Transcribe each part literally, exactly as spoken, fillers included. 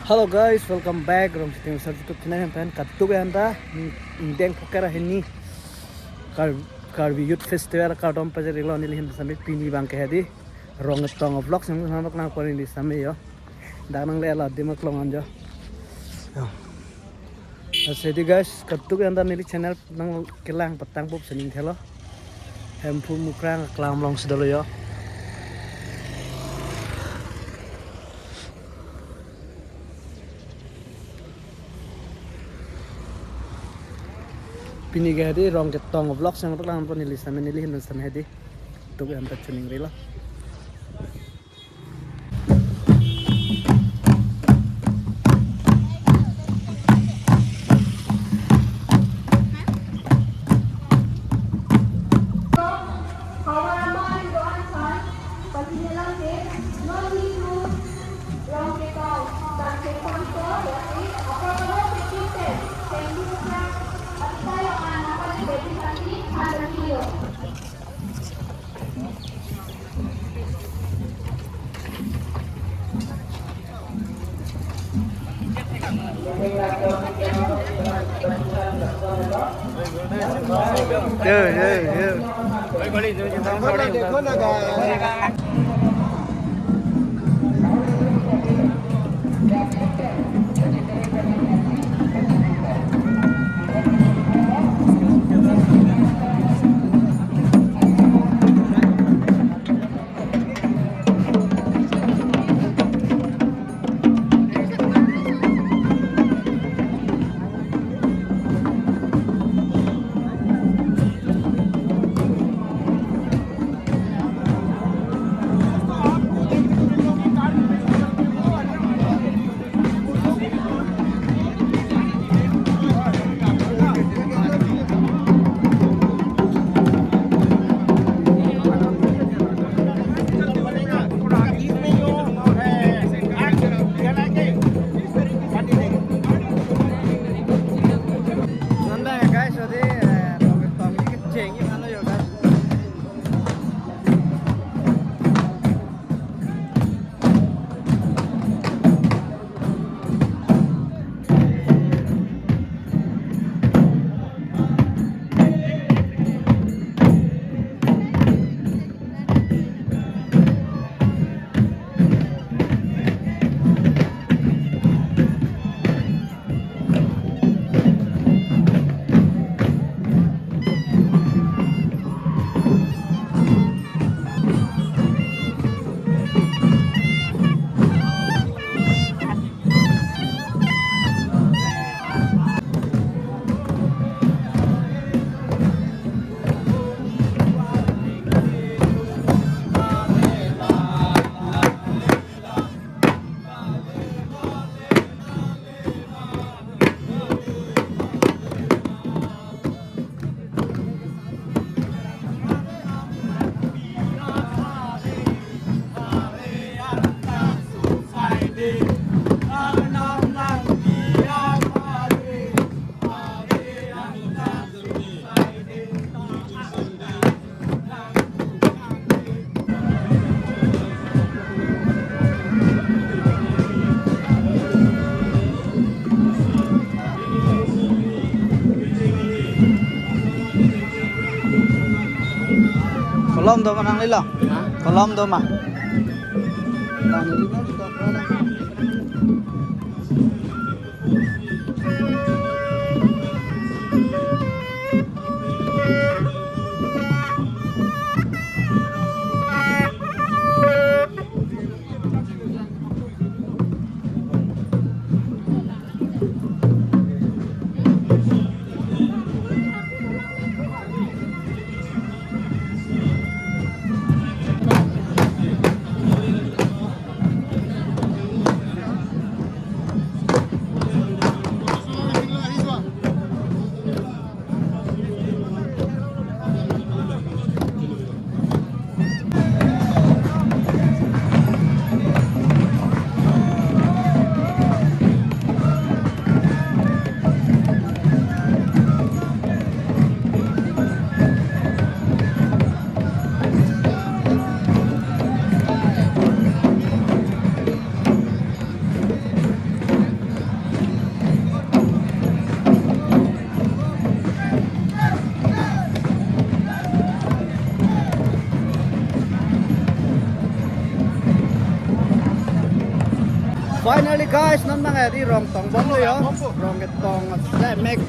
Hello guys, welcome back. Rongchiteng Sar YouTube channel hem pen kadokave anta, mm, ingdeng phoker ahini Kar-, Karbi Youth Festival kardom pajirlo neli hem sami pini abang ke hedi Rongketong Vlogs nangpaklang pon neli sami yo. Dak nangle la Dima Klong anjo. Yo. Lasi hedi guys, kadokave anta neli channel nangkelang patang pup sining thelo. Hemphu Mukrang aklam alongsi dolo yo. Pini ke hedi Rongketong Vlogs nangpaklang pon neli sami, neli hem sami hedi. Kadokave anta chiningrilo. Nonda ya guys, jadi, eh, Rongketong ini kecil, gimana ya guys? Kolom do ma nanglelo? Ha? Kolom do ma? Finally guys, non nang adi rong tong bomlo yo. Rong ketong ajemek.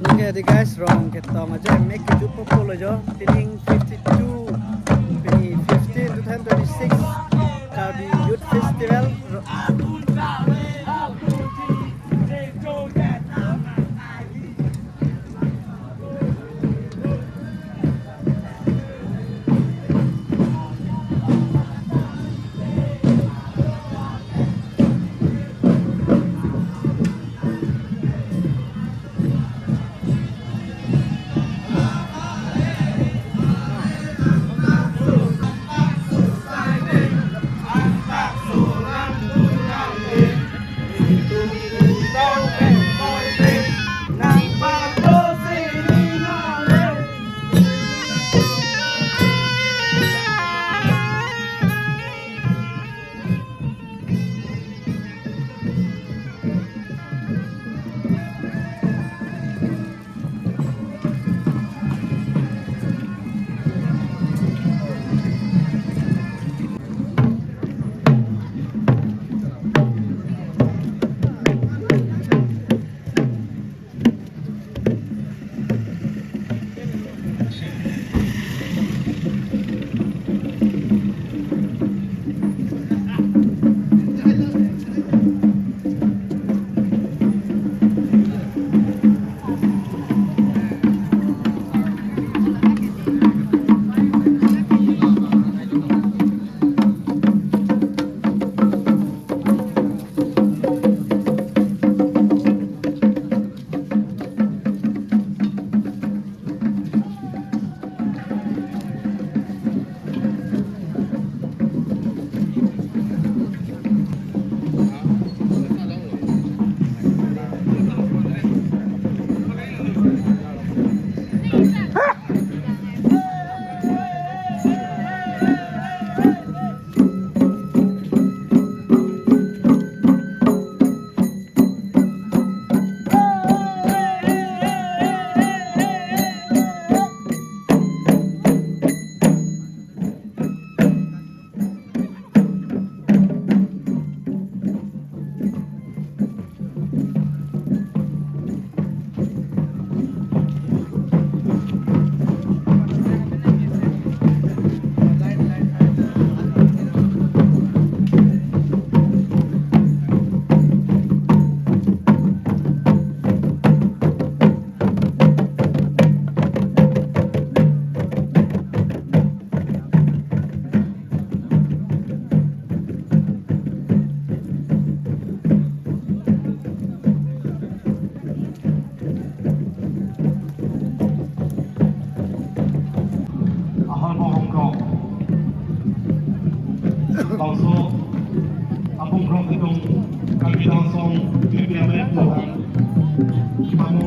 Nang ke di guys, rong ketong ajemek kejupo pulo jo, tining fifty-two, pini fifteen to ten twenty-six, Karbi Youth Festival.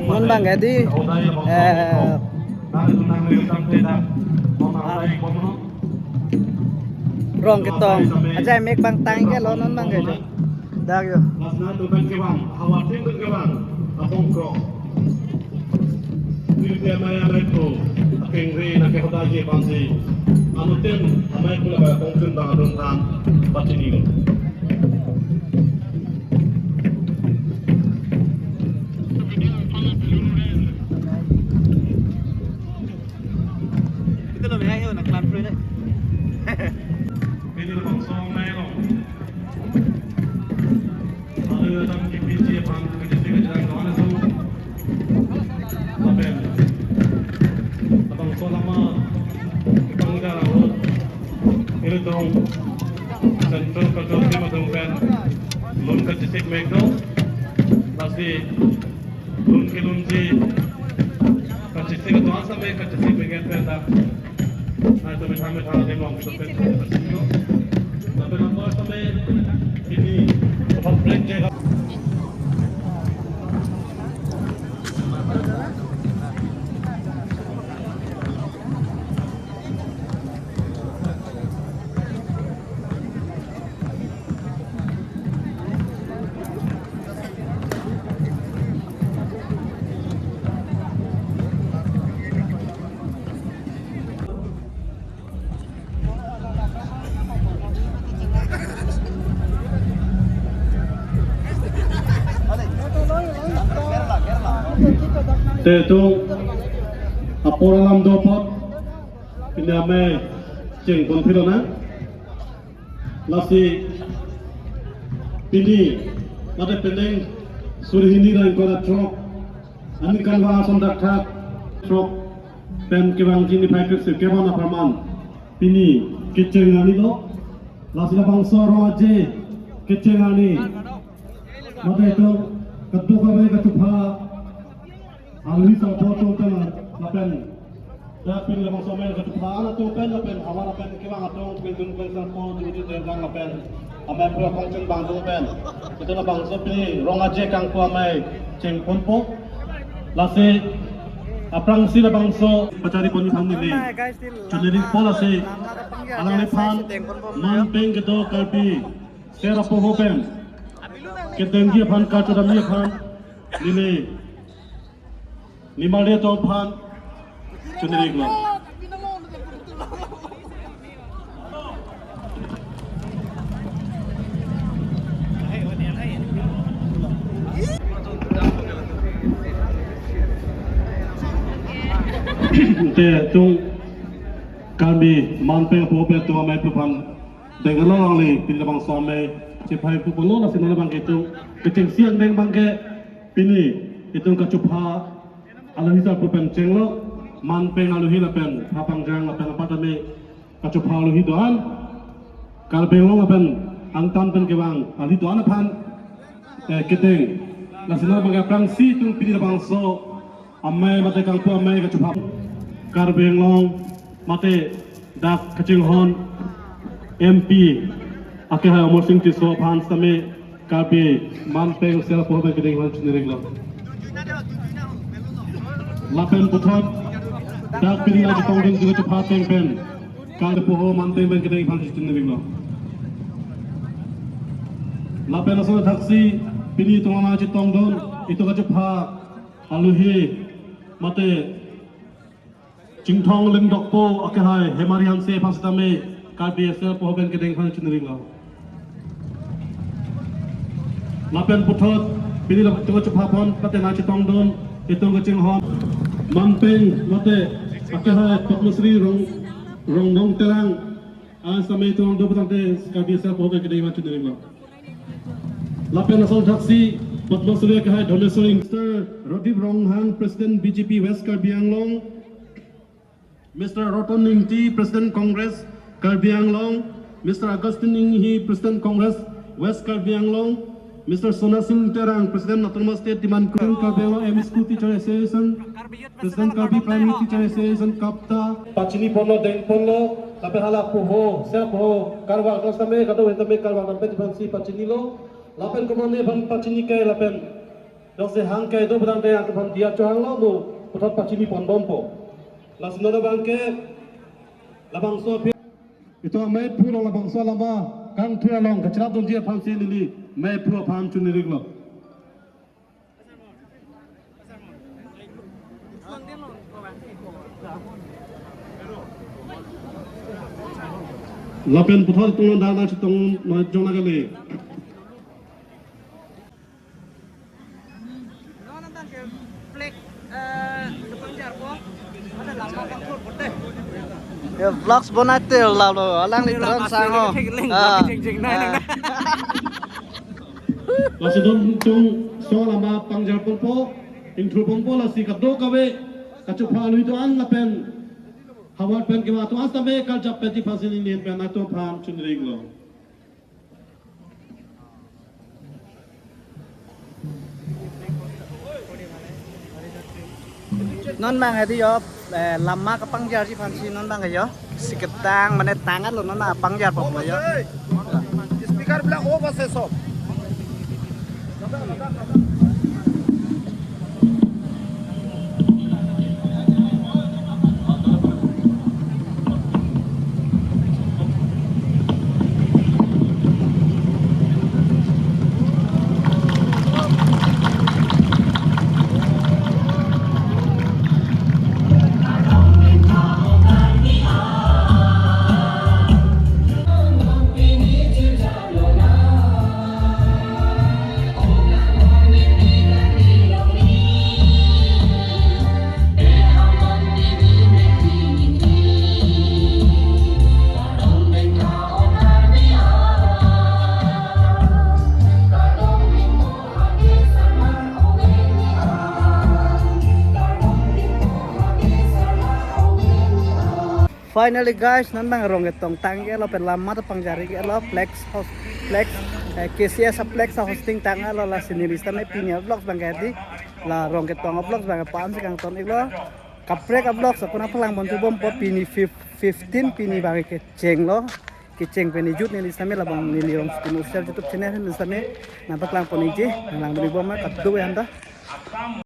Non bang ke di, eh, rong ketong. Ajai mek bang tang ke lo non bang ke jo. Dak jo. Nirti amei amei po, akengri na ke hoda je bangsi. Anuttin amei pula ba kongchun bang adun than pachini lo. Ito lo, may ayaw, nag-plan pro na. Pwede na bang song na yun? Lalu datang K P J aphan, K P J kejang kawan itu. Lapen. Labangso lama, Pangja Road. Ilitum Central Patrol Team atum pen lun kachesik mek do. Lasi lun kelunji kachesik do, asa mek kachesik mek pen ta. Nai to metha metha adim long to pen kachesik do. Lapen apa sampai ini, public jaga. Te itum apor alam do apot, pini amei chengpon philo na. Lasi pini mate penang suri hini ra ingkoi ra throk, aningkanvang ason thakthak throk pen kevangji niphai kre-isi kevang apharman pini kecheng arni lo. Lasi labangso rong aje kecheng arni mate itum kadokave kachupha alohi sangpho atum pen lapen dak pini labangso amei kachupha an atum pen lapen havar pen kevang atum pen dun pen sangpho jodi tergang lapen amei pura kongcheng bang atum pen. Itum labangso pini rong aje kangpu amei chengponpo. Lasi aphrangsi labangso pachari pon thang neli chunri po, lasi alangliphan manpeng kedo Karbi ser apoho pen kedengji aphan, kachedamji aphan neli nimarli atum aphan chunri lo. Te itum Karbi manpeng apoho pen itum amei aphan deng along alangli pini labangso amei chephai pupo lo. Lasi non abang ke itum kechengsi angdeng abang ke pini itum kachupha alohi sangpho pen chenglo, manpeng alohi lapen pha pangjang lapen apar tame kachupha alohi do-an, Karbi Anglong lapen angtan pen kevang alohi do-an aphan, eh, kedeng. Lasi non abang ke aphrangsi itum pini labangso amei mate kangpu amei kachupha Karbi Anglong mate dak kachinghon M P akehai Amarsing Tisso aphan sitame Karbi manpeng ser apoho pen kedeng aphan chunri lo. Lapen puthot dak pini nangchetongdun kachupha ateng pen Karbi apoho manpeng pen kedeng aphan chunri lo. Lapen lason thaksi pini itum nangchetongdun itum kachupha alohi mate Chingthong Lyngdokpo akehai Hemari Hanse aphan sitame Karbi ser apoho pen kedeng aphan chunri lo. Lapen puthot pini lapen itum kachupha aphan mate nangchetongdun itum kachinghon manpeng mate akehai Padma Shri Rong, Rongdong Terang an sitame itum do putangte Karbi ser apoho pen kedeng aphan chunri lo. Lapen lason thaksi Padma Shri akehai Dhoneswari, Mister Radip Ronghang, President B J P West Karbi Anglong, Mister Roton Ingti, President Congress Karbi Anglong, Mister Augustine Inghi, President Congress West Karbi Anglong, Mister Sona Sing Terang, President Autonomous State Demand Group, Karbi Anglong M E School Teacher Association, President Karbi Primary Teacher Association, KAPTA. Pachini ponlo, deng ponlo, lapen hala apoho, ser apoho, karvang, dos tame, kado hen tame karvang, lapen aphansi pachini lo, lapen komatne aphan pachini ke, lapen Dak si hang ke do pedang te angke aphan diya chohanglo mo puthot pachini ponbompo. Lasi non abangke labangso aphi. Itum amei phu along labangso lama kangthur along kacharap dunji aphansi neli mei phu aphan chuniriklo. Lapen puthot itum dang dang chetong noi jong nagale. Flag, eh, kepangjar ko. Ada lama kangthur putih. Ya, vlogs bonai tel lalo, alangli Teron Sangho. Lasi don tung so lama pangjar ponpo, ingthur ponpo lasi kadokave kachupha lui do-an lapen havar pen kema do-an sitame karjap peti phasin inin pen atum aphan chunringlo. Non abang hedi yo, eh, lama kepangjarji aphansi non abang yo. Si ketang mane tang-etlo non abang pangjar ponlo yo. Speaker bilang off ase sob. Finally guys, non abang rong ketong tang-etlo pen lama ta pangjar iklo, flex host, flex, eh, K C S a flex a hosting tang-etlo, lasi neli sitame pini a vlogs abang hedi, la rong ketong a vlogs abang aphan si kangton iklo. Kaprek a vlogs apuna palang ponthubompo, pini fif-, fifteen, pini abang kechenglo. Kecheng pen ejut neli sitame labang neli Rongsopi Official YouTube channel neli sitame nangpaklang pon ikji, nanglang duri bom ma kadokave aphan ta.